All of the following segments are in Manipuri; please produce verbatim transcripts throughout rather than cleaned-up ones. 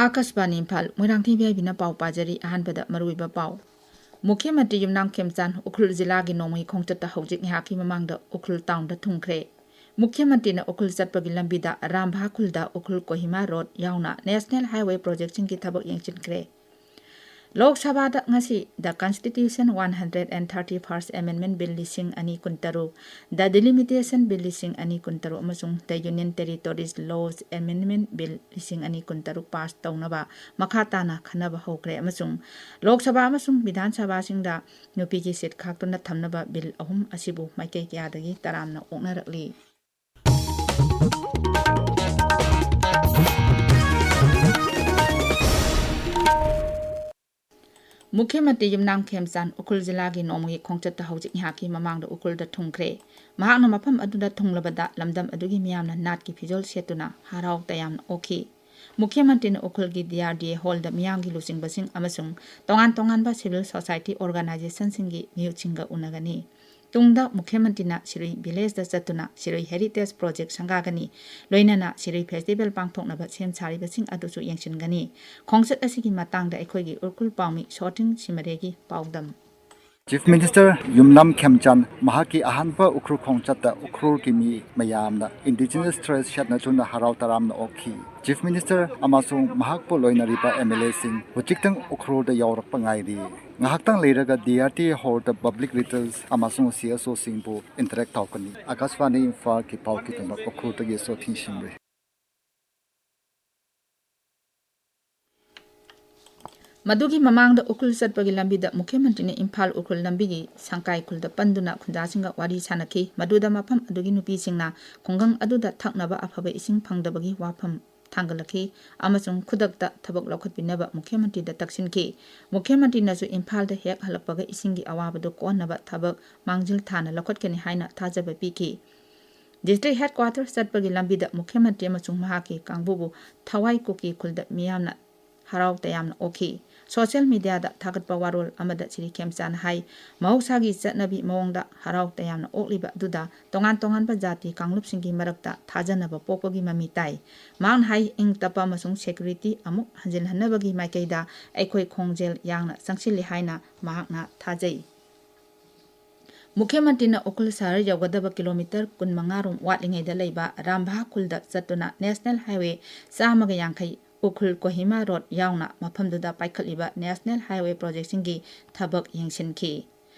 ꯑꯥꯀꯥꯁꯕꯥꯅꯤ ꯏꯝꯐꯥꯜ, ꯃꯣꯏꯔꯥꯡꯊꯦꯝ ꯚꯤ ꯑꯥꯏ ꯕꯤꯅ ꯄꯥꯎ ꯄꯥꯖꯔꯤ꯫ ꯑꯍꯥꯟꯕꯗ ꯃꯔꯨꯑꯣꯏꯕ ꯄꯥꯎ꯫ ꯃꯨꯈ꯭ꯌ ꯃꯟꯇ꯭ꯔꯤ ꯌꯨꯝꯅꯥꯝ ꯈꯦꯝꯆꯥꯟ ꯎꯈ꯭ꯔꯨꯜ ꯖꯤꯂꯥꯒꯤ ꯅꯣꯡꯃꯒꯤ ꯈꯣꯡꯆꯠꯇ ꯍꯧꯖꯤꯛ ꯉꯥꯏꯍꯥꯛꯀꯤ ꯃꯃꯥꯡꯗ ꯎꯈ꯭ꯔꯨꯜ ꯇꯥꯎꯟꯗ ꯊꯨꯡꯈ꯭ꯔꯦ꯫ ꯃꯨꯈ꯭ꯌ ꯃꯟꯇ꯭ꯔꯤꯅ ꯎꯈ꯭ꯔꯨꯜ ꯆꯠꯄꯒꯤ ꯂꯝꯕꯤꯗ ꯔꯥꯝꯚꯥ ꯈꯨꯜꯗ ꯎꯈ꯭ꯔꯨꯜ ꯀꯣꯍꯤꯃꯥ ꯔꯣꯗ ꯌꯥꯎꯅ ꯅꯦꯁꯅꯦꯜ ꯍꯥꯏꯋꯦ ꯄ꯭ꯔꯣꯖꯦꯛꯁꯤꯡꯒꯤ ꯊꯕꯛ ꯌꯦꯡꯁꯤꯟꯈ꯭ꯔꯦ꯫ ꯂꯣꯛ ꯁꯚꯥꯗ ꯉꯁꯤ The Constitution one hundred and thirty-first Amendment Bill ꯂꯤꯁꯤꯡ ꯑꯅꯤ ꯀꯨꯟꯇꯔꯨꯛ, The Delimitation Bill ꯂꯤꯁꯤꯡ ꯑꯅꯤ ꯀꯨꯟꯇꯔꯨꯛ ꯑꯃꯁꯨꯡ The Union Territories Laws Amendment Bill ꯂꯤꯁꯤꯡ ꯑꯅꯤ ꯀꯨꯟꯇꯔꯨꯛ ꯄꯥꯁ ꯇꯧꯅꯕ ꯃꯈꯥ ꯇꯥꯅ ꯈꯟꯅꯕ ꯍꯧꯈ꯭ꯔꯦ ꯑꯃꯁꯨꯡ ꯂꯣꯛ ꯁꯚꯥ ꯑꯃꯁꯨꯡ ꯕꯤꯙꯥꯟ ꯁꯚꯥꯁꯤꯡꯗ ꯅꯨꯄꯤꯒꯤ ꯁꯤꯠ ꯈꯥꯛꯇꯨꯅ ꯊꯝꯅꯕ ꯕꯤꯜ ꯑꯍꯨꯝ ꯑꯁꯤꯕꯨ ꯃꯥꯏꯀꯩ ꯀꯌꯥꯗꯒꯤ ꯇꯔꯥꯝꯅ ꯑꯣꯛꯅꯔꯛꯂꯤ꯫ ꯃꯨꯈ꯭ꯌ ꯃꯟꯇ꯭ꯔꯤ ꯌꯨꯝꯅꯥꯝ ꯈꯦꯝꯆꯥꯟ ꯎꯈ꯭ꯔꯨꯜ ꯖꯤꯂꯥꯒꯤ ꯅꯣꯡꯃꯒꯤ ꯈꯣꯡꯆꯠꯇ ꯍꯧꯖꯤꯛ ꯉꯥꯏꯍꯥꯛꯀꯤ ꯃꯃꯥꯡꯗ ꯎꯈ꯭ꯔꯨꯜꯗ ꯊꯨꯡꯈ꯭ꯔꯦ꯫ ꯃꯍꯥꯛꯅ ꯃꯐꯝ ꯑꯗꯨꯗ ꯊꯨꯡꯂꯕꯗ ꯂꯝꯗꯝ ꯑꯗꯨꯒꯤ ꯃꯤꯌꯥꯝꯅ ꯅꯥꯠꯀꯤ ꯐꯤꯖꯣꯜ ꯁꯦꯠꯇꯨꯅ ꯍꯔꯥꯎ ꯇꯌꯥꯝꯅ ꯑꯣꯛꯈꯤ꯫ ꯃꯨꯈ꯭ꯌ ꯃꯟꯇ꯭ꯔꯤꯅ ꯎꯈ꯭ꯔꯨꯜꯒꯤ ꯗꯤ ꯑꯥꯔ ꯗꯤ ꯑꯦ ꯍꯣꯜꯗ ꯃꯤꯌꯥꯝꯒꯤ ꯂꯨꯆꯤꯡꯕꯁꯤꯡ ꯑꯃꯁꯨꯡ ꯇꯣꯉꯥꯟ ꯇꯣꯉꯥꯟꯕ ꯁꯤꯚꯤꯜ ꯁꯣꯁꯥꯏꯇꯤ ꯑꯣꯔꯒꯅꯥꯏꯖꯦꯁꯟꯁꯤꯡꯒꯤ ꯃꯤꯍꯨꯠꯁꯤꯡꯒ ꯎꯅꯒꯅꯤ꯫ ꯇꯨꯡꯗ ꯃꯨꯈ꯭ꯌ ꯃꯟꯇ꯭ꯔꯤꯅ ꯁꯤꯔꯨꯏ ꯚꯤꯂꯦꯖꯇ ꯆꯠꯇꯨꯅ ꯁꯤꯔꯨꯏ ꯍꯦꯔꯤꯇꯦꯖ ꯄ꯭ꯔꯣꯖꯦꯛ ꯁꯪꯒꯥꯒꯅꯤ꯫ ꯂꯣꯏꯅꯅ ꯁꯤꯔꯨꯏ ꯐꯦꯁꯇꯤꯚꯦꯜ ꯄꯥꯡꯊꯣꯛꯅꯕ ꯁꯦꯝ ꯁꯥꯔꯤꯕꯁꯤꯡ ꯑꯗꯨꯁꯨ ꯌꯦꯡꯁꯤꯟꯒꯅꯤ꯫ ꯈꯣꯡꯆꯠ ꯑꯁꯤꯒꯤ ꯃꯇꯥꯡꯗ ꯑꯩꯈꯣꯏꯒꯤ ꯎꯈ꯭ꯔꯨꯜ ꯄꯥꯎꯃꯤ ꯁꯣꯔꯇꯤꯡ ꯁꯤꯃꯔꯦꯒꯤ ꯄꯥꯎꯗꯝ꯫ Chief Minister ꯌꯨꯝꯅꯥꯝ ꯈꯦꯝꯆꯥꯟ ꯃꯍꯥꯛꯀꯤ ꯑꯍꯥꯟꯕ ꯎꯈ꯭ꯔꯨꯜ ꯈꯣꯡꯆꯠꯇ ꯎꯈ꯭ꯔꯨꯜꯒꯤ ꯃꯤ ꯃꯌꯥꯝꯅ indigenous dress ꯁꯦꯠꯅꯗꯨꯅ ꯍꯔꯥꯎ ꯇꯔꯥꯝꯅ ꯑꯣꯛꯈꯤ꯫ Chief Minister ꯑꯃꯁꯨꯡ ꯃꯍꯥꯛꯄꯨ ꯂꯣꯏꯅꯔꯤꯕ ꯑꯦꯝ ꯑꯦꯜ ꯑꯦꯁꯤꯡ ꯍꯧꯖꯤꯛꯇꯪ ꯎꯈ꯭ꯔꯨꯜꯗ ꯌꯧꯔꯛꯄ ꯉꯥꯏꯔꯤ꯫ ꯉꯥꯏꯍꯥꯛꯇꯪ ꯂꯩꯔꯒ ꯗꯤ ꯑꯥꯔ ꯇꯤ ꯑꯦ ꯍꯣꯜꯗ ꯄꯕ꯭ꯂꯤꯛ ꯂꯤꯗꯔꯁ ꯑꯃꯁꯨꯡ ꯁꯤ ꯑꯦꯁ ꯑꯣꯁꯤꯡꯕꯨ ꯏꯟꯇꯔꯦꯛ ꯇꯧꯒꯅꯤ꯫ ꯑꯥꯀꯥꯁꯕꯥꯅꯤ ꯏꯝꯐꯥꯜꯒꯤ ꯄꯥꯎꯒꯤꯗꯃꯛ ꯎꯈ꯭ꯔꯨꯜꯗꯒꯤ ꯁꯣꯊꯤꯡ ꯁꯤꯡꯔꯦ꯫ ꯃꯗꯨꯒꯤ ꯃꯃꯥꯡꯗ ꯎꯈ꯭ꯔꯨꯜ ꯆꯠꯄꯒꯤ ꯂꯝꯕꯤꯗ ꯃꯨꯈ꯭ꯌ ꯃꯟꯇ꯭ꯔꯤꯅ ꯏꯝꯐꯥꯜ ꯎꯈ꯭ꯔꯨꯜ ꯂꯝꯕꯤꯒꯤ ꯁꯪꯀꯥꯏ ꯈꯨꯜꯗ ꯄꯟꯗꯨꯅ ꯈꯨꯟꯖꯥꯁꯤꯡꯒ ꯋꯥꯔꯤ ꯁꯥꯅꯈꯤ꯫ ꯃꯗꯨꯗ ꯃꯐꯝ ꯑꯗꯨꯒꯤ ꯅꯨꯄꯤꯁꯤꯡꯅ ꯈꯨꯡꯒꯪ ꯑꯗꯨꯗ ꯊꯛꯅꯕ ꯑꯐꯕ ꯏꯁꯤꯡ ꯐꯪꯗꯕꯒꯤ ꯋꯥꯐꯝ ꯊꯥꯡꯒꯠꯂꯛꯈꯤ ꯑꯃꯁꯨꯡ ꯈꯨꯗꯛꯇ ꯊꯕꯛ ꯂꯧꯈꯠꯄꯤꯅꯕ ꯃꯨꯈ꯭ꯌ ꯃꯟꯇ꯭ꯔꯤꯗ ꯇꯛꯁꯤꯟꯈꯤ꯫ ꯃꯨꯈ꯭ꯌ ꯃꯟꯇ꯭ꯔꯤꯅꯁꯨ ꯏꯝꯐꯥꯜꯗ ꯍꯦꯛ ꯍꯜꯂꯛꯄꯒ ꯏꯁꯤꯡꯒꯤ ꯑꯋꯥꯕꯗꯨ ꯀꯣꯟꯅꯕ ꯊꯕꯛ ꯃꯥꯡꯖꯤꯜ ꯊꯥꯅ ꯂꯧꯈꯠꯀꯅꯤ ꯍꯥꯏꯅ ꯊꯥꯖꯕ ꯄꯤꯈꯤ꯫ ꯗꯤꯁꯇ꯭ꯔꯤꯛ ꯍꯦꯗꯀ꯭ꯋꯥꯇꯔ ꯆꯠꯄꯒꯤ ꯂꯝꯕꯤꯗ ꯃꯨꯈ꯭ꯌ ꯃꯟꯇ꯭ꯔꯤ ꯑꯃꯁꯨꯡ ꯃꯍꯥꯛꯀꯤ ꯀꯥꯡꯕꯨꯕꯨ ꯊꯋꯥꯏ ꯀꯨꯀꯤ ꯈꯨꯜꯗ ꯃꯤꯌꯥꯝꯅ ꯍꯔꯥꯎ ꯇꯌꯥꯝꯅ ꯑꯣꯛꯈꯤ꯫ ꯁꯣꯁꯤꯌꯦꯜ ꯃꯤꯗꯤꯌꯥꯗ ꯊꯥꯒꯠꯄ ꯋꯥꯔꯣꯜ ꯑꯃꯗ ꯁ꯭ꯔꯤ ꯈꯦꯝꯆꯥꯟ ꯍꯥꯏ, ꯃꯍꯧꯁꯥꯒꯤ ꯆꯠꯅꯕꯤ ꯃꯑꯣꯡꯗ ꯍꯔꯥꯎ ꯇꯌꯥꯝꯅ ꯑꯣꯛꯂꯤꯕ ꯑꯗꯨꯗ ꯇꯣꯉꯥꯟ ꯇꯣꯉꯥꯟꯕ ꯖꯥꯇꯤ ꯀꯥꯡꯂꯨꯞꯁꯤꯡꯒꯤ ꯃꯔꯛꯇ ꯊꯥꯖꯅꯕ ꯄꯣꯛꯄꯒꯤ ꯃꯃꯤ ꯇꯥꯏ꯫ ꯃꯍꯥꯛꯅ ꯍꯥꯏ, ꯏꯪ ꯇꯞꯄ ꯑꯃꯁꯨꯡ ꯁꯦꯀ꯭ꯌꯨꯔꯤꯇꯤ ꯑꯃꯨꯛ ꯍꯟꯖꯤꯜꯍꯟꯅꯕꯒꯤ ꯃꯥꯏꯀꯩꯗ ꯑꯩꯈꯣꯏ ꯈꯣꯡꯖꯦꯜ ꯌꯥꯡꯅ ꯆꯪꯁꯤꯜꯂꯤ ꯍꯥꯏꯅ ꯃꯍꯥꯛꯅ ꯊꯥꯖꯩ꯫ ꯃꯨꯈ꯭ꯌ ꯃꯟꯇ꯭ꯔꯤꯅ ꯎꯈ꯭ꯔꯨꯜ ꯁꯍꯔ ꯌꯧꯒꯗꯕ ꯀꯤꯂꯣꯃꯤꯇꯔ ꯀꯨꯟꯃꯉꯥ ꯔꯣꯝ ꯋꯥꯠꯂꯤꯉꯩꯗ ꯂꯩꯕ ꯔꯥꯝꯚꯥ ꯈꯨꯜꯗ ꯆꯠꯇꯨꯅ ꯅꯦꯁꯅꯦꯜ ꯍꯥꯏꯋꯦ ꯆꯥꯝꯃꯒ ꯌꯥꯡꯈꯩ ꯎꯈ꯭ꯔꯨꯜ ꯀꯣꯍꯤꯃꯥ ꯔꯣꯗ ꯌꯥꯎꯅ ꯃꯐꯝꯗꯨꯗ ꯄꯥꯏꯈꯠꯂꯤꯕ ꯅꯦꯁꯅꯦꯜ ꯍꯥꯏꯋꯦ ꯄ꯭ꯔꯣꯖꯦꯛꯁꯤꯡꯒꯤ ꯊꯕꯛ ꯌꯦꯡꯁꯤꯟꯈꯤ꯫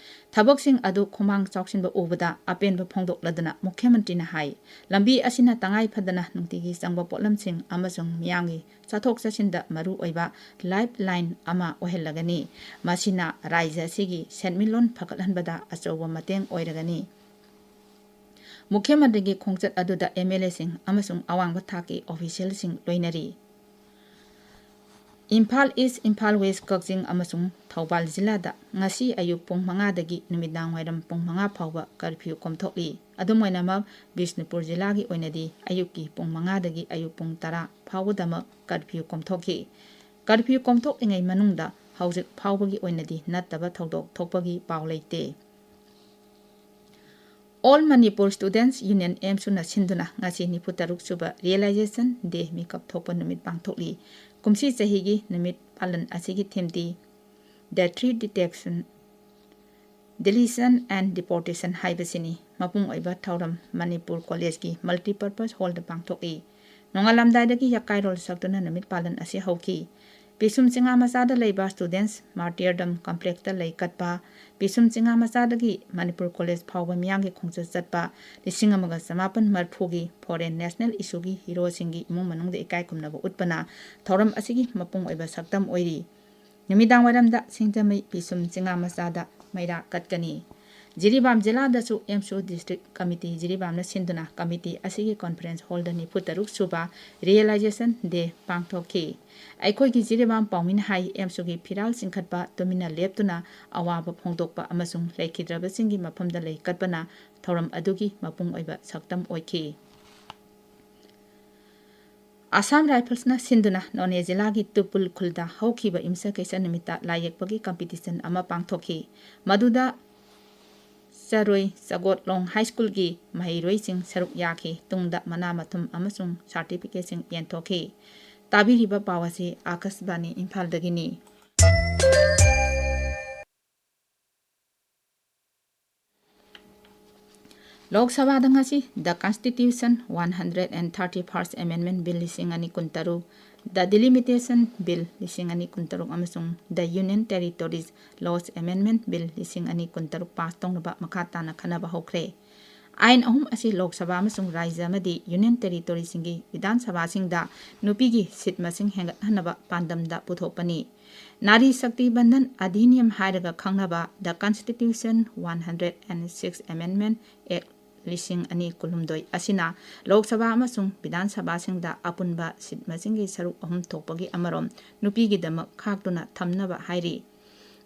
ꯊꯕꯛꯁꯤꯡ ꯑꯗꯨ ꯈꯨꯃꯥꯡ ꯆꯥꯎꯁꯤꯟꯕ ꯎꯕꯗ ꯑꯄꯦꯟꯕ ꯐꯣꯡꯗꯣꯛꯂꯗꯨꯅ ꯃꯨꯈ꯭ꯌ ꯃꯟꯇ꯭ꯔꯤꯅ ꯍꯥꯏ, ꯂꯝꯕꯤ ꯑꯁꯤꯅ ꯇꯉꯥꯏ ꯐꯗꯅ ꯅꯨꯡꯇꯤꯒꯤ ꯆꯪꯕ ꯄꯣꯠꯂꯝꯁꯤꯡ ꯑꯃꯁꯨꯡ ꯃꯤꯌꯥꯝꯒꯤ ꯆꯠꯊꯣꯛ ꯆꯠꯁꯤꯟꯗ ꯃꯔꯨ ꯑꯣꯏꯕ ꯂꯥꯏꯐ ꯂꯥꯏꯟ ꯑꯃ ꯑꯣꯏꯍꯜꯂꯒꯅꯤ꯫ ꯃꯁꯤꯅ ꯔꯥꯖ꯭ꯌ ꯑꯁꯤꯒꯤ ꯁꯦꯟꯃꯤꯠꯂꯣꯟ ꯐꯒꯠꯍꯟꯕꯗ ꯑꯆꯧꯕ ꯃꯇꯦꯡ ꯑꯣꯏꯔꯒꯅꯤ꯫ ꯃꯨꯈ꯭ꯌ ꯃꯟꯇ꯭ꯔꯤꯒꯤ ꯈꯣꯡꯆꯠ ꯑꯗꯨꯗ ꯑꯦꯝ ꯑꯦꯜ ꯑꯦꯁꯤꯡ ꯑꯃꯁꯨꯡ ꯑꯋꯥꯡꯕ ꯊꯥꯛꯀꯤ ꯑꯣꯐꯤꯁꯤꯌꯦꯜꯁꯤꯡ ꯂꯣꯏꯅꯔꯤ꯫ ꯏꯝꯐꯥꯜ ꯏꯁ, ꯏꯝꯐꯥꯜ ꯋꯦꯁ, ꯀꯛꯆꯤꯡ ꯑꯃꯁꯨꯡ ꯊꯧꯕꯥꯜ ꯖꯤꯂꯥꯗ ꯉꯁꯤ ꯑꯌꯨꯛ ꯄꯨꯡ ꯃꯉꯥꯗꯒꯤ ꯅꯨꯃꯤꯗꯥꯡ ꯋꯥꯏꯔꯝ ꯄꯨꯡ ꯃꯉꯥ ꯐꯥꯎꯕ ꯀꯔꯐ꯭ꯌꯨ ꯀꯣꯝꯊꯣꯛꯂꯤ꯫ ꯑꯗꯨꯝ ꯑꯣꯏꯅꯃꯛ, ꯕꯤꯁꯅꯨꯄꯨꯔ ꯖꯤꯂꯥꯒꯤ ꯑꯣꯏꯅꯗꯤ ꯑꯌꯨꯛꯀꯤ ꯄꯨꯡ ꯃꯉꯥꯗꯒꯤ ꯑꯌꯨꯛ ꯄꯨꯡ ꯇꯔꯥ ꯐꯥꯎꯕꯗꯃꯛ ꯀꯔꯐ꯭ꯌꯨ ꯀꯣꯝꯊꯣꯛꯈꯤ꯫ ꯀꯔꯐ꯭ꯌꯨ ꯀꯣꯝꯊꯣꯛꯂꯤꯉꯩ ꯃꯅꯨꯡꯗ ꯍꯧꯖꯤꯛ ꯐꯥꯎꯕꯒꯤ ꯑꯣꯏꯅꯗꯤ ꯅꯠꯇꯕ ꯊꯧꯗꯣꯛ ꯊꯣꯛꯄꯒꯤ ꯄꯥꯎ ꯂꯩꯇꯦ꯫ All Manipur Students Union, ꯑꯦꯝꯁꯨꯅ ꯁꯤꯟꯗꯨꯅ ꯉꯁꯤ ꯅꯤꯐꯨ ꯇꯔꯨꯛ ꯁꯨꯕ Realization Day ꯃꯤꯀꯞ ꯊꯣꯛꯄ ꯅꯨꯃꯤꯠ ꯄꯥꯡꯊꯣꯛꯂꯤ꯫ ꯀꯨꯝꯁꯤ ꯆꯍꯤꯒꯤ ꯅꯨꯃꯤꯠ ꯄꯥꯂꯟ ꯑꯁꯤꯒꯤ ꯊꯤꯝꯗꯤ The Three Detection, Deletion and Deportation ꯍꯥꯏꯕꯁꯤꯅꯤ꯫ ꯃꯄꯨꯡ ꯑꯣꯏꯕ ꯊꯧꯔꯝ ꯃꯅꯤꯄꯨꯔ ꯀꯣꯂꯦꯖꯀꯤ ꯃꯜꯇꯤꯄꯔꯄꯁ ꯍꯣꯜꯗ ꯄꯥꯡꯊꯣꯛꯏ꯫ ꯅꯣꯡꯉꯥꯜꯂꯝꯗꯥꯏꯗꯒꯤ ꯌꯥꯀꯥꯏꯔꯣꯜ ꯁꯛꯇꯨꯅ ꯅꯨꯃꯤꯠ ꯄꯥꯂꯟ ꯑꯁꯤ ꯍꯧꯈꯤ꯫ ꯄꯤꯁꯨꯝ ꯆꯤꯉꯥ ꯃꯆꯥꯗ ꯂꯩꯕ Students Martyrdom Complexꯇ ꯂꯩ ꯀꯠꯄ ꯄꯤꯁꯨꯝ ꯆꯤꯉꯥ ꯃꯆꯥꯗꯒꯤ ꯃꯅꯤꯄꯨꯔ ꯀꯣꯂꯦꯖ ꯐꯥꯎꯕ ꯃꯤꯌꯥꯝꯒꯤ ꯈꯣꯡꯆꯠ ꯆꯠꯄ ꯂꯤꯁꯤꯡ ꯑꯃꯒ ꯆꯃꯥꯄꯟ ꯃꯔꯤꯐꯨꯒꯤ foreign national issueꯒꯤ heroꯁꯤꯡꯒꯤ ꯏꯃꯨꯡ ꯃꯅꯨꯡꯗ ꯏꯀꯥꯏ ꯈꯨꯝꯅꯕ ꯎꯠꯄꯅ ꯊꯧꯔꯝ ꯑꯁꯤꯒꯤ ꯃꯄꯨꯡ ꯑꯣꯏꯕ ꯁꯛꯇꯝ ꯑꯣꯏꯔꯤ꯫ ꯅꯨꯃꯤꯗꯥꯡ ꯋꯥꯏꯔꯝꯗ ꯁꯤꯡꯖꯃꯩ ꯄꯤꯁꯨꯝ ꯆꯤꯉꯥ ꯃꯆꯥꯗ ꯃꯩꯔꯥ ꯀꯠꯀꯅꯤ꯫ ꯖꯤꯔꯤꯕꯥꯝ ꯖꯤꯂꯥꯗꯁꯨ ꯑꯦꯝꯁꯨ District Committee ꯖꯤꯔꯤꯕꯥꯝꯅ ꯁꯤꯟꯗꯨꯅ committee ꯑꯁꯤꯒꯤ conference hallꯗ ꯅꯤꯐꯨ ꯇꯔꯨꯛ ꯁꯨꯕ Realization Day ꯄꯥꯡꯊꯣꯛꯈꯤ꯫ ꯑꯩꯈꯣꯏꯒꯤ ꯖꯤꯔꯤꯕꯥꯝ ꯄꯥꯎꯃꯤꯅ ꯍꯥꯏ, ꯑꯦꯝꯁꯨꯒꯤ ꯐꯤꯔꯥꯜ ꯆꯤꯡꯈꯠꯄ, ꯇꯨꯃꯤꯟꯅ ꯂꯦꯞꯇꯨꯅ ꯑꯋꯥꯕ ꯐꯣꯡꯗꯣꯛꯄ ꯑꯃꯁꯨꯡ ꯂꯩꯈꯤꯗ꯭ꯔꯕꯁꯤꯡꯒꯤ ꯃꯐꯝꯗ ꯂꯩ ꯀꯠꯄꯅ ꯊꯧꯔꯝ ꯑꯗꯨꯒꯤ ꯃꯄꯨꯡ ꯑꯣꯏꯕ ꯁꯛꯇꯝ ꯑꯣꯏꯈꯤ꯫ ꯑꯁꯥꯝ ꯔꯥꯏꯐꯜꯁꯅ ꯁꯤꯟꯗꯨꯅ ꯅꯣꯅꯦ ꯖꯤꯂꯥꯒꯤ ꯇꯨꯄꯨꯜ ꯈꯨꯜꯗ ꯍꯧꯈꯤꯕ ꯌꯨꯝꯁꯀꯩꯁ ꯅꯨꯃꯤꯠꯇ ꯂꯥꯏ ꯌꯦꯛꯄꯒꯤ ꯀꯝꯄꯤꯇꯤꯁꯟ ꯑꯃ ꯄꯥꯡꯊꯣꯛꯈꯤ꯫ ꯃꯗꯨꯗ ꯆꯔꯣꯏ ꯆꯒꯣꯠꯂꯣꯡ ꯍꯥꯏ ꯁ꯭ꯀꯨꯜꯒꯤ ꯃꯍꯩꯔꯣꯏꯁꯤꯡ ꯁꯔꯨꯛ ꯌꯥꯈꯤ꯫ ꯇꯨꯡꯗ ꯃꯅꯥ ꯃꯊꯨꯝ ꯑꯃꯁꯨꯡ ꯁꯥꯔꯇꯤꯐꯤꯀꯦꯠꯁꯤꯡ ꯌꯦꯟꯊꯣꯛꯈꯤ꯫ ꯇꯥꯕꯤꯔꯤꯕ ꯄꯥꯎ ꯑꯁꯤ ꯑꯥꯀꯥꯁꯕꯥꯅꯤ ꯏꯝꯐꯥꯜꯗꯒꯤꯅꯤ꯫ ꯂꯣꯛ ꯁꯚꯥꯗ ꯉꯁꯤ The Constitution one hundred and thirty first Amendment Bill ꯂꯤꯁꯤꯡ ꯑꯅꯤ ꯀꯨꯟꯇꯔꯨꯛ, The Delimitation Bill ꯂꯤꯁꯤꯡ ꯑꯅꯤ ꯀꯨꯟꯇꯔꯨꯛ ꯑꯃꯁꯨꯡ The Union Territories Laws Amendment Bill ꯂꯤꯁꯤꯡ ꯑꯅꯤ ꯀꯨꯟꯇꯔꯨꯛ ꯄꯥꯁ ꯇꯧꯅꯕ ꯃꯈꯥ ꯇꯥꯅ ꯈꯟꯅꯕ ꯍꯧꯈ꯭ꯔꯦ꯫ ꯑꯥꯏꯟ ꯑꯍꯨꯝ ꯑꯁꯤ ꯂꯣꯛ ꯁꯚꯥ ꯑꯃꯁꯨꯡ ꯔꯥꯖ꯭ꯌ ꯑꯃꯗꯤ ꯌꯨꯅꯤꯌꯟ ꯇꯦꯔꯤꯇꯣꯔꯤꯁꯤꯡꯒꯤ ꯕꯤꯙꯥꯟ ꯁꯚꯥꯁꯤꯡꯗ ꯅꯨꯄꯤꯒꯤ ꯁꯤꯠ ꯃꯁꯤꯡ ꯍꯦꯟꯒꯠꯍꯟꯅꯕ ꯄꯥꯟꯗꯝꯗ ꯄꯨꯊꯣꯛꯄꯅꯤ꯫ ꯅꯥꯔꯤ ꯁꯛꯇꯤ ꯕꯟꯙꯟ ꯑꯙꯤꯅꯤꯌꯝ ꯍꯥꯏꯔꯒ ꯈꯪꯅꯕ The Constitution one hundred and six Amendment Act ꯂꯤꯁꯤꯡ ꯑꯅꯤ ꯀꯨꯟꯍꯨꯝꯗꯣꯏ ꯑꯁꯤꯅ ꯂꯣꯛ ꯁꯚꯥ ꯑꯃꯁꯨꯡ ꯕꯤꯙꯥꯟ ꯁꯚꯥꯁꯤꯡꯗ ꯑꯄꯨꯟꯕ ꯁꯤꯠ ꯃꯁꯤꯡꯒꯤ ꯁꯔꯨꯛ ꯑꯍꯨꯝ ꯊꯣꯛꯄꯒꯤ ꯑꯃꯔꯣꯝ ꯅꯨꯄꯤꯒꯤꯗꯃꯛ ꯈꯥꯛꯇꯨꯅ ꯊꯝꯅꯕ ꯍꯥꯏꯔꯤ꯫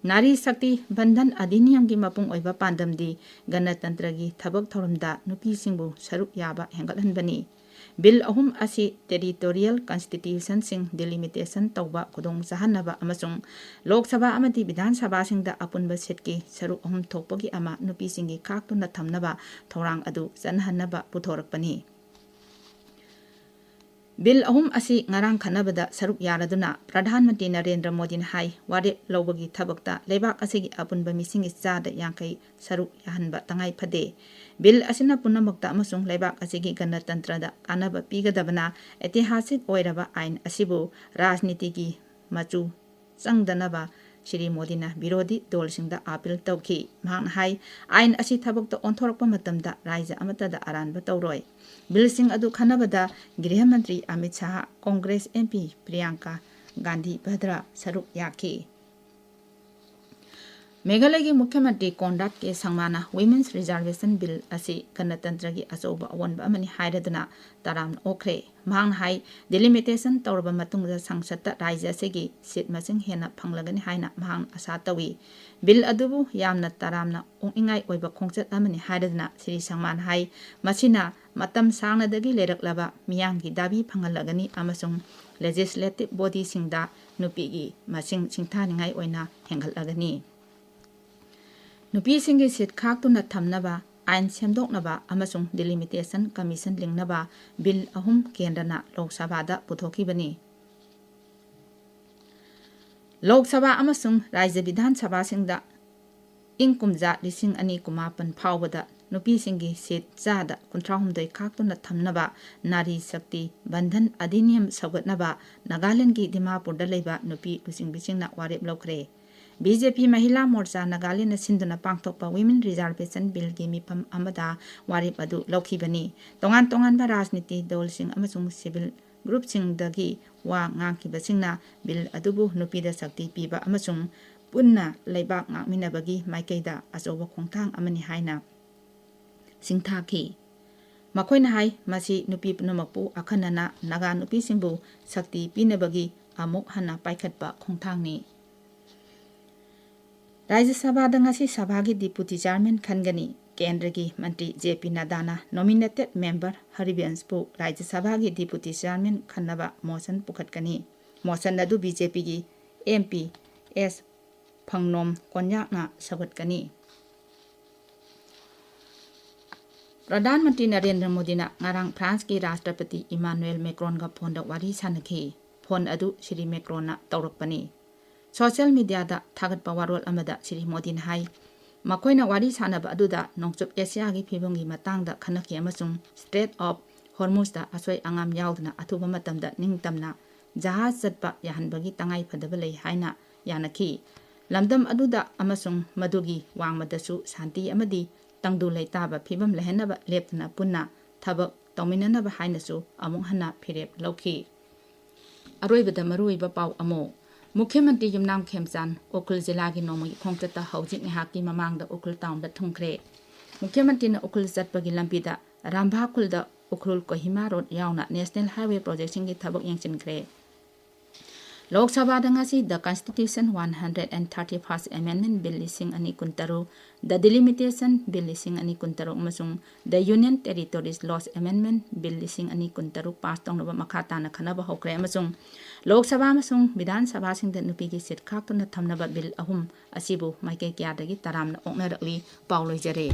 ꯅꯥꯔꯤ ꯁꯛꯇꯤ ꯕꯟꯙꯟ ꯑꯙꯤꯅꯤꯌꯝꯒꯤ ꯃꯄꯨꯡ ꯑꯣꯏꯕ ꯄꯥꯟꯗꯝꯗꯤ ꯒꯅꯇꯟꯇ꯭ꯔꯒꯤ ꯊꯕꯛ ꯊꯧꯔꯝꯗ ꯅꯨꯄꯤꯁꯤꯡꯕꯨ ꯁꯔꯨꯛ ꯌꯥꯕ ꯍꯦꯟꯒꯠꯍꯟꯕꯅꯤ꯫ ꯕꯤꯜ ꯑꯍꯨꯝ ꯑꯁꯤ ꯇꯦꯔꯤꯇꯣꯔꯤꯌꯦꯜ ꯀꯟꯁꯇꯤꯇ꯭ꯌꯨꯁꯟꯁꯤꯡ ꯗꯤꯂꯤꯃꯤꯇꯦꯁꯟ ꯇꯧꯕ ꯈꯨꯗꯣꯡ ꯆꯥꯍꯟꯅꯕ ꯑꯃꯁꯨꯡ ꯂꯣꯛ ꯁꯚꯥ ꯑꯃꯗꯤ ꯕꯤꯙꯥꯟ ꯁꯚꯥꯁꯤꯡꯗ ꯑꯄꯨꯟꯕ ꯁꯤꯠꯀꯤ ꯁꯔꯨꯛ ꯑꯍꯨꯝ ꯊꯣꯛꯄꯒꯤ ꯑꯃ ꯅꯨꯄꯤꯁꯤꯡꯒꯤ ꯈꯥꯛꯇꯨꯅ ꯊꯝꯅꯕ ꯊꯧꯔꯥꯡ ꯑꯗꯨ ꯆꯠꯅꯍꯟꯅꯕ ꯄꯨꯊꯣꯔꯛꯄꯅꯤ꯫ ꯕꯤꯜ ꯑꯍꯨꯝ ꯑꯁꯤ ꯉꯔꯥꯡ ꯈꯟꯅꯕꯗ ꯁꯔꯨꯛ ꯌꯥꯔꯗꯨꯅ ꯄ꯭ꯔꯙꯥꯟ ꯃꯟꯇ꯭ꯔꯤ ꯅꯔꯦꯟꯗ꯭ꯔ ꯃꯣꯗꯤꯅ ꯍꯥꯏ, ꯋꯥꯔꯦꯞ ꯂꯧꯕꯒꯤ ꯊꯕꯛꯇ ꯂꯩꯕꯥꯛ ꯑꯁꯤꯒꯤ ꯑꯄꯨꯟꯕ ꯃꯤꯁꯤꯡꯒꯤ ꯆꯥꯗ ꯌꯥꯡꯈꯩ ꯁꯔꯨꯛ ꯌꯥꯍꯟꯕ ꯇꯉꯥꯏ ꯐꯗꯦ꯫ ꯕꯤꯜ ꯑꯁꯤꯅ ꯄꯨꯝꯅꯃꯛꯇ ꯑꯃꯁꯨꯡ ꯂꯩꯕꯥꯛ ꯑꯁꯤꯒꯤ ꯒꯅꯇꯟꯇ꯭ꯔꯗ ꯀꯥꯟꯅꯕ ꯄꯤꯒꯗꯕꯅ ꯑꯩꯇꯤꯍꯥꯁꯤꯛ ꯑꯣꯏꯔꯕ ꯑꯥꯏꯟ ꯑꯁꯤꯕꯨ ꯔꯥꯖꯅꯤꯇꯤꯒꯤ ꯃꯆꯨ ꯆꯪꯗꯅꯕ ꯁ꯭ꯔꯤ ꯃꯣꯗꯤꯅ ꯕꯤꯔꯣꯙꯤ ꯗꯣꯜꯁꯤꯡꯗ ꯑꯥꯄꯤꯜ ꯇꯧꯈꯤ꯫ ꯃꯍꯥꯛꯅ ꯍꯥꯏ, ꯑꯥꯏꯟ ꯑꯁꯤ ꯊꯕꯛꯇ ꯑꯣꯟꯊꯣꯔꯛꯄ ꯃꯇꯝꯗ ꯔꯥꯖ꯭ꯌ ꯑꯃꯠꯇꯗ ꯑꯔꯥꯟꯕ ꯇꯧꯔꯣꯏ꯫ ꯕꯤꯜꯁꯤꯡ ꯑꯗꯨ ꯈꯟꯅꯕꯗ ꯒ꯭ꯔꯤꯍ ꯃꯟꯇ꯭ꯔꯤ ꯑꯃꯤꯠ ꯁꯥꯍ, ꯀꯣꯡꯒ꯭ꯔꯦꯁ ꯑꯦꯝ ꯄꯤ ꯄ꯭ꯔꯤꯌꯥꯡꯀꯥ ꯒꯥꯟꯙꯤ ꯚꯗ꯭ꯔꯥ ꯁꯔꯨꯛ ꯌꯥꯈꯤ꯫ ꯃꯦꯘꯥꯂꯌꯒꯤ ꯃꯨꯈ꯭ꯌ ꯃꯟꯇ꯭ꯔꯤ ꯀꯣꯟꯔꯥꯗ ꯀꯦ ꯁꯪꯃꯥꯅ Women's Reservation Bill ꯑꯁꯤ ꯒꯅꯇꯟꯇ꯭ꯔꯒꯤ ꯑꯆꯧꯕ ꯑꯑꯣꯟꯕ ꯑꯃꯅꯤ ꯍꯥꯏꯔꯗꯨꯅ ꯇꯔꯥꯝꯅ ꯑꯣꯛꯈ꯭ꯔꯦ꯫ ꯃꯍꯥꯛꯅ ꯍꯥꯏ, ꯗꯤꯂꯤꯃꯤꯇꯦꯁꯟ ꯇꯧꯔꯕ ꯃꯇꯨꯡꯗ ꯁꯪꯁꯠꯇ ꯔꯥꯖ꯭ꯌ ꯑꯁꯤꯒꯤ ꯁꯤꯠ ꯃꯁꯤꯡ ꯍꯦꯟꯅ ꯐꯪꯂꯒꯅꯤ ꯍꯥꯏꯅ ꯃꯍꯥꯛꯅ ꯑꯥꯁꯥ ꯇꯧꯏ꯫ ꯕꯤꯜ ꯑꯗꯨꯕꯨ ꯌꯥꯝꯅ ꯇꯔꯥꯝꯅ ꯑꯣꯛꯅꯤꯡꯉꯥꯏ ꯑꯣꯏꯕ ꯈꯣꯡꯆꯠ ꯑꯃꯅꯤ ꯍꯥꯏꯔꯗꯨꯅ ꯁ꯭ꯔꯤ ꯁꯪꯃꯥꯅ ꯍꯥꯏ, ꯃꯁꯤꯅ ꯃꯇꯝ ꯁꯥꯡꯅꯗꯒꯤ ꯂꯩꯔꯛꯂꯕ ꯃꯤꯌꯥꯝꯒꯤ ꯗꯥꯕꯤ ꯐꯪꯍꯜꯂꯒꯅꯤ ꯑꯃꯁꯨꯡ legislative bodyꯁꯤꯡꯗ ꯅꯨꯄꯤꯒꯤ ꯃꯁꯤꯡ ꯁꯤꯡꯊꯥꯅꯤꯡꯉꯥꯏ ꯑꯣꯏꯅ ꯍꯦꯟꯒꯠꯂꯒꯅꯤ꯫ ꯅꯨꯄꯤꯁꯤꯡꯒꯤ ꯁꯤꯠ ꯈꯥꯛꯇꯨꯅ ꯊꯝꯅꯕ ꯑꯥꯏꯟ ꯁꯦꯝꯗꯣꯛꯅꯕ ꯑꯃꯁꯨꯡ Delimitation Commission ꯂꯤꯡꯅꯕ ꯕꯤꯜ ꯑꯍꯨꯝ ꯀꯦꯟꯗ꯭ꯔꯅ ꯂꯣꯛ ꯁꯚꯥꯗ ꯄꯨꯊꯣꯛꯈꯤꯕꯅꯤ꯫ ꯂꯣꯛ ꯁꯚꯥ ꯑꯃꯁꯨꯡ ꯔꯥꯖ꯭ꯌ ꯕꯤꯙꯥꯟ ꯁꯚꯥꯁꯤꯡꯗ ꯏꯪ ꯀꯨꯝꯖꯥ ꯂꯤꯁꯤꯡ ꯑꯅꯤ ꯀꯨꯟꯃꯥꯄꯟ ꯐꯥꯎꯕꯗ ꯅꯨꯄꯤꯁꯤꯡꯒꯤ ꯁꯤꯠ ꯆꯥꯗ ꯀꯨꯟꯊ꯭ꯔꯥꯍꯨꯝꯗꯣꯏ ꯈꯥꯛꯇꯨꯅ ꯊꯝꯅꯕ ꯅꯥꯔꯤ ꯁꯛꯇꯤ ꯕꯟꯙꯟ ꯑꯙꯤꯅꯤꯌꯝ ꯁꯧꯒꯠꯅꯕ ꯅꯥꯒꯥꯂꯦꯟꯗꯒꯤ ꯗꯤꯃꯥꯄꯨꯔꯗ ꯂꯩꯕ ꯅꯨꯄꯤ ꯂꯨꯆꯤꯡꯕꯤꯁꯤꯡꯅ ꯋꯥꯔꯦꯞ ꯂꯧꯈ꯭ꯔꯦ꯫ ꯕꯤ ꯖꯦ ꯄꯤ ꯃꯍꯤꯂꯥ ꯃꯣꯔꯆꯥ ꯅꯥꯒꯥꯂꯦꯟꯅ ꯁꯤꯟꯗꯨꯅ ꯄꯥꯡꯊꯣꯛꯄ Women Reservation Billꯒꯤ ꯃꯤꯐꯝ ꯑꯃꯗ ꯋꯥꯔꯦꯞ ꯑꯗꯨ ꯂꯧꯈꯤꯕꯅꯤ꯫ ꯇꯣꯉꯥꯟ ꯇꯣꯉꯥꯟꯕ ꯔꯥꯖꯅꯤꯇꯤ ꯗꯜꯁꯤꯡ ꯑꯃꯁꯨꯡ civil groupꯁꯤꯡꯗꯒꯤ ꯋꯥ ꯉꯥꯡꯈꯤꯕꯁꯤꯡꯅ ꯕꯤꯜ ꯑꯗꯨꯕꯨ ꯅꯨꯄꯤꯗ ꯁꯛꯇꯤ ꯄꯤꯕ ꯑꯃꯁꯨꯡ ꯄꯨꯟꯅ ꯂꯩꯕꯥꯛ ꯉꯥꯛꯃꯤꯟꯅꯕꯒꯤ ꯃꯥꯏꯀꯩꯗ ꯑꯆꯧꯕ ꯈꯣꯡꯊꯥꯡ ꯑꯃꯅꯤ ꯍꯥꯏꯅ ꯁꯤꯡꯊꯥꯈꯤ꯫ ꯃꯈꯣꯏꯅ ꯍꯥꯏ, ꯃꯁꯤ ꯅꯨꯄꯤ ꯄꯨꯝꯅꯃꯛꯄꯨ ꯑꯈꯟꯅꯅ ꯅꯥꯒꯥ ꯅꯨꯄꯤꯁꯤꯡꯕꯨ ꯁꯛꯇꯤ ꯄꯤꯅꯕꯒꯤ ꯑꯃꯨꯛ ꯍꯟꯅ ꯄꯥꯏꯈꯠꯄ ꯈꯣꯡꯊꯥꯡꯅꯤ꯫ ꯔꯥꯖ꯭ꯌ ꯁꯚꯥꯗ ꯉꯁꯤ ꯁꯚꯥꯒꯤ Deputy Chairman ꯈꯟꯒꯅꯤ꯫ ꯀꯦꯟꯗ꯭ꯔꯒꯤ ꯃꯟꯇ꯭ꯔꯤ ꯖꯦ ꯄꯤ ꯅꯗꯥꯅ nominated member ꯍꯔꯤꯕꯟꯁꯄꯨ ꯔꯥꯖ꯭ꯌ ꯁꯚꯥꯒꯤ Deputy Chairman ꯈꯟꯅꯕ ꯃꯣꯁꯟ ꯄꯨꯈꯠꯀꯅꯤ꯫ ꯃꯣꯁꯟ ꯑꯗꯨ ꯕꯤ ꯖꯦ ꯄꯤꯒꯤ M P S ꯐꯪꯅꯣꯝ ꯀꯣꯟꯌꯥꯛꯅ ꯁꯧꯒꯠꯀꯅꯤ꯫ Pradhan Mantri Narendra ꯃꯣꯗꯤꯅ ꯉꯔꯥꯡ ꯐ꯭ꯔꯥꯟꯁꯀꯤ ꯔꯥꯁꯇ꯭ꯔꯄꯇꯤ ꯏꯃꯥꯅꯨꯑꯦꯜ ꯃꯦꯀ꯭ꯔꯣꯟꯒ ꯐꯣꯟꯗ ꯋꯥꯔꯤ ꯁꯥꯟꯅꯈꯤ꯫ ꯐꯣꯟ ꯑꯗꯨ ꯁ꯭ꯔꯤ ꯃꯦꯀ꯭ꯔꯣꯟꯅ ꯇꯧꯔꯛꯄꯅꯤ꯫ ꯁꯣꯁꯤꯌꯦꯜ ꯃꯤꯗꯤꯌꯥꯗ ꯊꯥꯒꯠꯄ ꯋꯥꯔꯣꯜ ꯑꯃꯗ ꯁ꯭ꯔꯤ ꯃꯣꯗꯤꯅ ꯍꯥꯏ, ꯃꯈꯣꯏꯅ ꯋꯥꯔꯤ ꯁꯥꯟꯅꯕ ꯑꯗꯨꯗ ꯅꯣꯡꯆꯨꯞ ꯑꯦꯁꯤꯌꯥꯒꯤ ꯐꯤꯕꯝꯒꯤ ꯃꯇꯥꯡꯗ ꯈꯟꯅꯈꯤ ꯑꯃꯁꯨꯡ Strait of Hormuzꯗ ꯑꯁꯣꯏ ꯑꯉꯥꯝ ꯌꯥꯎꯗꯅ ꯑꯊꯨꯕ ꯃꯇꯝꯗ ꯅꯤꯡꯇꯝꯅ ꯖꯍꯥꯖ ꯆꯠꯄ ꯌꯥꯍꯟꯕꯒꯤ ꯇꯉꯥꯏ ꯐꯗꯕ ꯂꯩ ꯍꯥꯏꯅ ꯌꯥꯅꯈꯤ꯫ ꯂꯝꯗꯝ ꯑꯗꯨꯗ ꯑꯃꯁꯨꯡ ꯃꯗꯨꯒꯤ ꯋꯥꯡꯃꯗꯁꯨ ꯁꯥꯟꯇꯤ ꯑꯃꯗꯤ ꯇꯪꯗꯨ ꯂꯩꯇꯥꯕ ꯐꯤꯕꯝ ꯂꯩꯍꯟꯅꯕ ꯂꯦꯞꯇꯅ ꯄꯨꯟꯅ ꯊꯕꯛ ꯇꯧꯃꯤꯟꯅꯅꯕ ꯍꯥꯏꯅꯁꯨ ꯑꯃꯨꯛ ꯍꯟꯅ ꯐꯤꯔꯦꯞ ꯂꯧꯈꯤ꯫ ꯑꯔꯣꯏꯕꯗ ꯃꯔꯨꯑꯣꯏꯕ ꯄꯥꯎ ꯑꯃ꯫ ꯃꯨꯈ꯭ꯌ ꯃꯟꯇ꯭ꯔꯤ ꯌꯨꯝꯅꯥꯝ ꯈꯦꯝꯆꯥꯟ ꯎꯈ꯭ꯔꯨꯜ ꯖꯤꯂꯥꯒꯤ ꯅꯣꯡꯃꯒꯤ ꯈꯣꯡꯆꯠꯇ ꯍꯧꯖꯤꯛ ꯉꯥꯏꯍꯥꯛꯀꯤ ꯃꯃꯥꯡꯗ ꯎꯈ꯭ꯔꯨꯜ ꯇꯥꯎꯟꯗ ꯊꯨꯡꯈ꯭ꯔꯦ꯫ ꯃꯨꯈ꯭ꯌ ꯃꯟꯇ꯭ꯔꯤꯅ ꯎꯈ꯭ꯔꯨꯜ ꯆꯠꯄꯒꯤ ꯂꯝꯕꯤꯗ ꯔꯥꯝꯚꯥ ꯈꯨꯜꯗ ꯎꯈ꯭ꯔꯨꯜ ꯀꯣꯍꯤꯃꯥ ꯔꯣꯗ ꯌꯥꯎꯅ ꯅꯦꯁꯅꯦꯜ ꯍꯥꯏꯋꯦ ꯄ꯭ꯔꯣꯖꯦꯛꯁꯤꯡꯒꯤ ꯊꯕꯛ ꯌꯦꯡꯁꯤꯟꯈ꯭ꯔꯦ꯫ ꯂꯣꯛ ꯁꯚꯥꯗ ꯉꯁꯤ The Constitution one hundred and thirty-first Amendment Bill ꯂꯤꯁꯤꯡ ꯑꯅꯤ ꯀꯨꯟꯇꯔꯨꯛ, The Delimitation Bill ꯂꯤꯁꯤꯡ ꯑꯅꯤ ꯀꯨꯟꯇꯔꯨꯛ ꯑꯃꯁꯨꯡ The Union Territories Laws Amendment Bill ꯂꯤꯁꯤꯡ ꯑꯅꯤ ꯀꯨꯟꯇꯔꯨꯛ ꯄꯥꯁ ꯇꯧꯅꯕ ꯃꯈꯥ ꯇꯥꯅ ꯈꯟꯅꯕ ꯍꯧꯈ꯭ꯔꯦ ꯑꯃꯁꯨꯡ ꯂꯣꯛ ꯁꯚꯥ ꯑꯃꯁꯨꯡ ꯕꯤꯙꯥꯟ ꯁꯚꯥꯁꯤꯡꯗ ꯅꯨꯄꯤꯒꯤ ꯁꯤꯠ ꯈꯥꯛꯇꯨꯅ ꯊꯝꯅꯕ ꯕꯤꯜ ꯑꯍꯨꯝ ꯑꯁꯤꯕꯨ ꯃꯥꯏꯀꯩ ꯀꯌꯥꯗꯒꯤ ꯇꯔꯥꯝꯅ ꯑꯣꯛꯅꯔꯛꯂꯤ꯫ ꯄꯥꯎ ꯂꯣꯏꯖꯔꯦ꯫